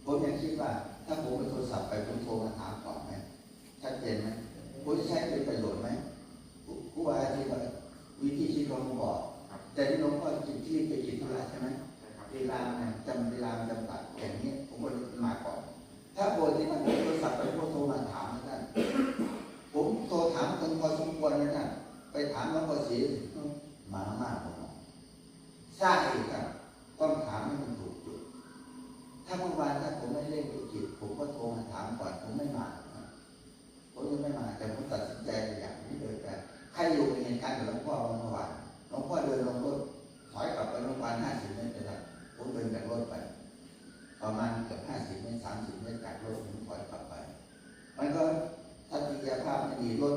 ຜົມຍັງຄິດວ່າ ຖ້າຜົມເອົາໂທລະສັບໄປ ຜົມໂທມາຖາມກ່ອນໄໝ? ຊັດເຈນໄໝ? ຜົມຈະໃຊ້ເປັນປະໂຫຍດໄໝ? ຄູ ຄູບາອາຈານວ່າ ວິທີຊີວິດຂອງຫຼວງພໍ່ ແຕ່ນີ້ຫຼວງພໍ່ຈະ ຈະໄປກິດທຸລະໃຊ່ໄໝ? ເວລາມັນຈຳ ເວລາມັນຈຳກັດ ຢ່າງນີ້ຜົມກໍເລີຍມາກ່ອນ. ຖ້າປົກກະຕິມັນໂທລະສັບໄປ ຜົມກໍໂທມາຖາມນະທ່ານ. ຜົມໂທຖາມເພິ່ນພໍສົມຄວນນະທ່ານ. ໄປຖາມຫຼວງພໍ່ສີ ໝາມາກບໍ່ເນາະ? ຊ້າອີກທ່ານ. ຕ້ອງຖາມໃຫ້ມັນຖືກຈຸດ. ຖ້າເມື່ອວານຖ້າຜົມໄດ້ເລັ່ງທຸລະກິດ ຜົມກໍໂທມາຖາມກ່ອນ ຜົມໄມ່ມານະ. ຜົມຍັງໄມ່ມາ ແຕ່ຜົມຕັດສິນໃຈຫຼາຍຢ່າງ ມີເດີນໄປ. ໃຜຢູ່ໃນເຫດການກັບຫຼວງພໍ່ເມື່ອວານ? ຫຼວງພໍ່ເດີນລົງລົດ ຖອຍກັບໄປໂຮງບານຫ້າສິບເມດເທົ່ານັ້ນ. ຜົມເດີນຈາກລົດໄປ ປະມານເກືອບຫ້າສິບເມດ ສາມສິບເມດຈາກລົດ ຜົມຖອຍກັບໄປ. ມັນກໍທັດທະຍະພາບມັນດີ ລົດ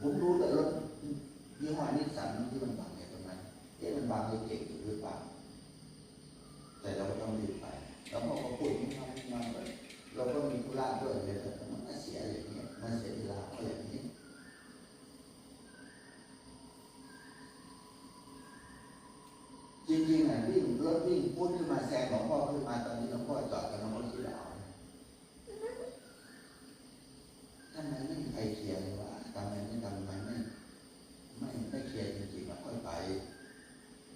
ຜົມຮູ້ເລີຍ ລົດຍີ່ຫໍ້ນິດສັນທີ່ມັນບັງຢູ່ຕົງນັ້ນ. ເອະ ມັນບັງຢູ່ເກັ່ງຢູ່ຫຼືເປົ່າ? ແຕ່ເຮົາກໍຕ້ອງລີບໄປ. ແລ້ວເຮົາກໍພຸດງອມໆ ເຮົາກໍມີທຸລະດ້ວຍ ແລ້ວມັນມາເສຍຢ່າງນີ້ ມາເສຍເວລາເຮົາຢ່າງນີ້. ຈິງໆ ນະ ວິ່ງ ລົດວິ່ງປຸດຂຶ້ນມາແຊງຫຼວງພໍ່ຂຶ້ນມາ ຕອນທີ່ຫຼວງພໍ່ຈອດກັບຫຼວງພໍ່ສີດາວ. ທຳໄມໄມ່ມີໃຜເຄຍເລີຍວ່າ ທຳໄມ ທຳໄມໄມ່ ໄມ່ ໄມ່ເຄຍຈິງໆ ວ່າຂ້ອຍໄປ?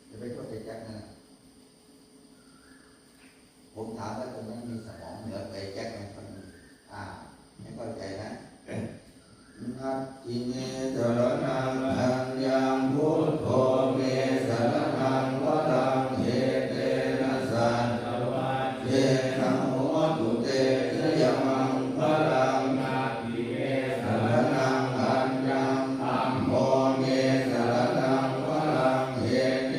ຢ່າໄປໂທດແຕ່ແຈັກນັ້ນນະ. ຜົມຖາມວ່າຕົງນັ້ນມີສະໝອງເໜືອໄປແຈັກໄໝ? ອາ ໃຫ້ເຂົ້າໃຈນະ. ນັດຖິເມ ສະລະນັງ ອັນຍັງ ພຸດໂທ ເມ ສະລະນັງ ວະລັງ ເອເຕນະ ສັດຕະວັດ ເທນະ ໂຫຕຸ ເຕ ຊະຍະ ມັງຄະລັງ. ນັດຖິເມ ສະລະນັງ ອັນຍັງ ທຳໂມ ເມ ສະລະນັງ ວະລັງ ເອເຕ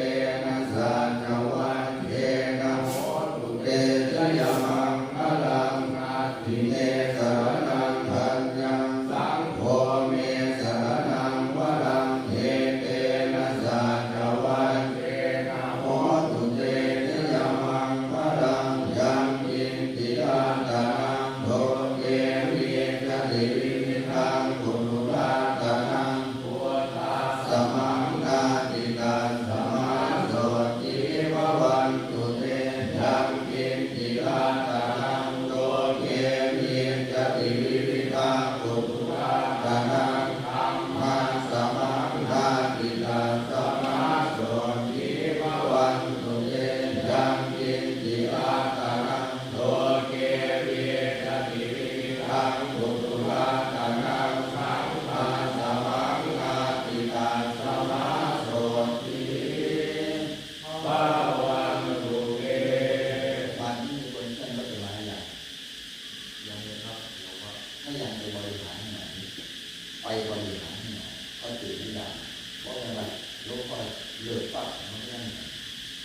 ບໍ່ແມ່ນວ່າ ໂຍມກໍເລີກປັບ ມັນກໍຍັງ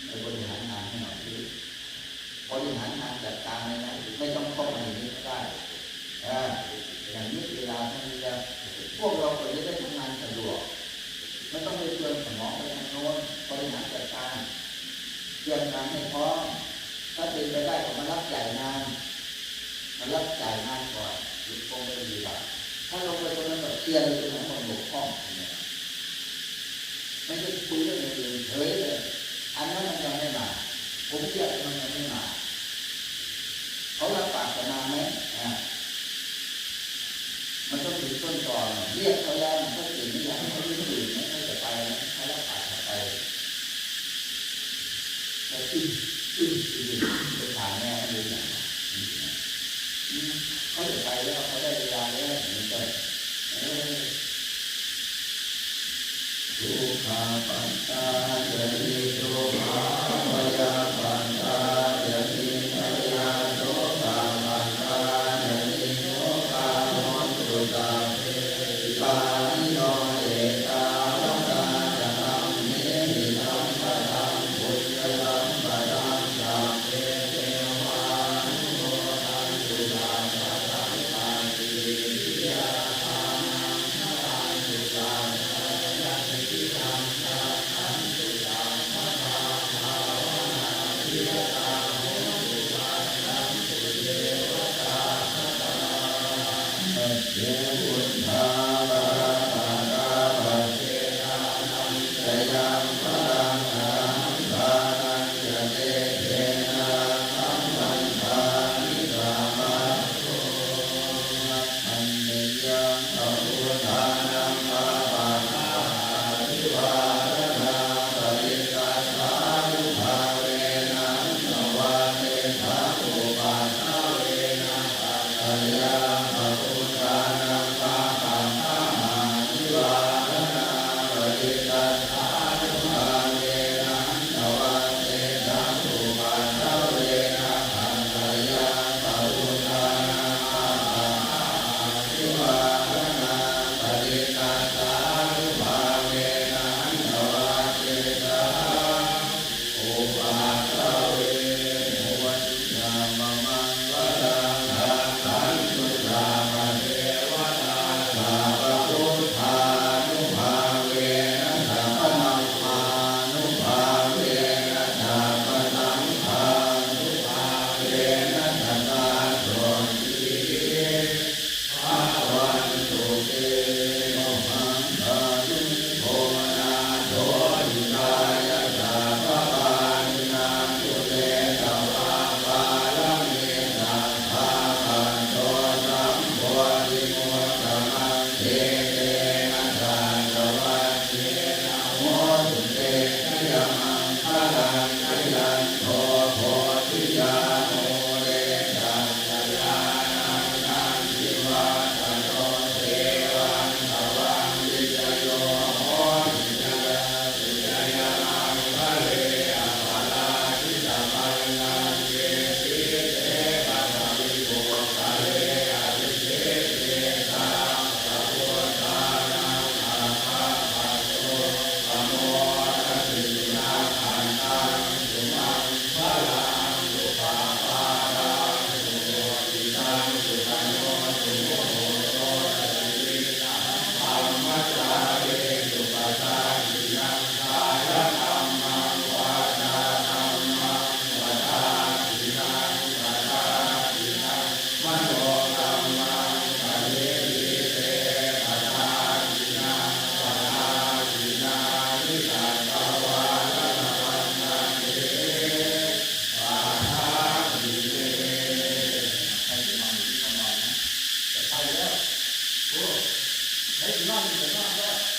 ໄປບໍລິຫານງານໃຫ້ໜ້ອຍຢູ່. ບໍລິຫານງານຈັດການໃນນັ້ນ ໄມ່ຕ້ອງເຂົ້າມາຢູ່ນີ້ກໍໄດ້ ເອີ ຢ່າງນີ້ເວລາເທົ່ານີ້ແລ້ວ ພວກເຮົາກໍຈະໄດ້ທຳງານສະດວກ ບໍ່ຕ້ອງໄປເປືອງສະໝອງໄປທາງໂນ້ນ. ບໍລິຫານຈັດການ ຕຽມການໃຫ້ພ້ອມ ຖ້າເປັນໄປໄດ້ກໍມາຮັບຈ່າຍງານ ມາຮັບຈ່າຍງານກ່ອນ ລົງໄປດີລະ ຖ້າລົງໄປຕົງນັ້ນກໍເຄຍເລີຍ ຕົງນັ້ນບໍ່ບົກຜ່ອງ ມັນຈະຄຸຍເລື່ອງອື່ນເສີຍເລີຍ. ອັນນັ້ນມັນຍັງໄມ່ມາ ຜົມລຽກມັນຍັງໄມ່ມາ ເຂົາຮັບປາກຈະມາໄໝ? ອາ ມັນຕ້ອງເຖິງຕົ້ນຕໍ ລຽກເຂົາແລ້ວ ມັນເຂົາເປັນອີ່ຫຍັງ ເຂົາຢູ່ອື່ນ ເຂົາຈະໄປ ເຂົາຮັບປາກຈະໄປ ແຕ່ອຶ້ມ ອຶ້ມ ອຶ້ມ ໄປຖາມແມ່ເຂົາເປັນຫຍັງ ອືມ ເຂົາຈະໄປແລ້ວ ເຂົາໄດ້ເວລາແລ້ວ ເຂົາຈະ ເອີ ທຸກຂະປັດຊາຍະ ນິໂດຄາ ພະຍາປັດຊາຍະ ນິພະຍາ ໂສກະປັດຊາຍະ ນິໂສກາ ໂຫນຕຸ ສັບເພ ປານິໂນ ເອຕາວັດຕາ ຊະ ທຳເມ ຫິ ສຳປະທັງ ປຸນຍະ ສຳປະທັງ ສັບເພ ເທວາ ອະນຸໂມທັນຕຸ ສັບພະສັງຄາ ສິລິ ວິທະຍາ ທານັງ ພະລັງ ສຸຂະ ພະລັງ ຍະສິທິຕັງ ລັກຂັນຕຸ ສັບພະທາ ພາວະນາ ພິລະຕາ ໂຫຕຸ ປັດສັນຕຸ ເທວະຕາ ຄະຕາ ປັດເສ ພຸດທາ ວະຣະຕະກາ ປັດເສ ທານັນຈະຍັງ ພະລັງ ອະລະຫັງ ທານັນຈະ ເຕເຈນະ ລັກຂັງ ວັນທາມິ ສາມະໂທ ປັນເນຍ ພະພຸດທານັງ ພະປະທາ ອາທິວາທະນາ ປະລິດຕັດຖານຸພາເວນະ ອັນຕະວາເຕສາ ອຸປັດຖະເວນະ ປັດຊະຍາ ພະພຸດທານັງ ພະປະທາ ອາທິວາທະນາ ປະລິດຕັດຖານຸພາເວນະ ອັນຕະວາເຕສາ ອຸປັດຖະເວນະ ປັດຊະຍາ ພະພຸດທານັງ ພະປະທາ ອາທິວາທະນາ ປະລິດຕັດຖານຸພາເວນະ ອັນຕະວາເຕສາ ອຸປັດຖະເວ ໂຫນ ຈາມະມັງຄະລັງ ຮັກຂັນຕຸ ສັບພະເທວະຕາ ສັບພະພຸດທານຸພາເວນະ ສັບພະທຳມານຸພາເວນະ ສັບພະສັງຄານຸພາເວນະ ສະດາໂສຕິ ພະວັນຕຸ ເຕ ໂມຫັງຄາລຸງ ໂກນາໂຖ ຫິຕາຍະ ສັບພະປານິນາງ ປຸເນຕະວາ ປາລະເມ ສັບພະ ປັດໂຕ ສຳໂພທິມຸດຕະມັງ ເອເຕນະ ສັດຕະວັດ ເຕນະ ໂຫຕຸ ເຕ ຈະຍະມັງຄະລັງ ຈະຍັນໂທ ໂພທິຍາ ມູເລ ສັກ ຈະຍານັງ ນັນທິວາສະໂນ ເອວັງຕະວັງ ວິຈະໂຍ ໂຫຕິ ຈະຍາ ຈະຍະມັງຄະເລ ອະປະລາຈິຕະບັນລັງເກ ສີເສ ປະທະວິປຸກຄະເລ ອະພິເສເກ ສາ ພະພຸດທານັງ ອາພາປັດໂຕ ປະໂມທະຕິ ສຸນັກຂັນຕັງ ສຸມັງຄະລັງ ອຸປະປາທາ ສຸໂຫຕິຕັງ ສຸຂະໂນ ສຸມຸໂຫໂຕຈະ ຊີວິດ ທຳມະຈາຣີ ສຸປະທັກຂິນາ ກາຍະທຳມັງ ວາຈາທຳມັງ ປະທັກຂິນາ ປະທັກຂິນາ ມະໂນທຳມັງ ປະນິທິເຕ ປະທັກຂິນາ ປະທັກຂິນາມິ ສັກກະວາ ລະນະວັດຖະເທ ປະທັກຂິເນ ໃຜຊິນອນຢູ່ນອນນະ ຈະໄປແລ້ວ ໂອ້ ໃຜຊິນອນຢູ່ກໍນອນເດີ.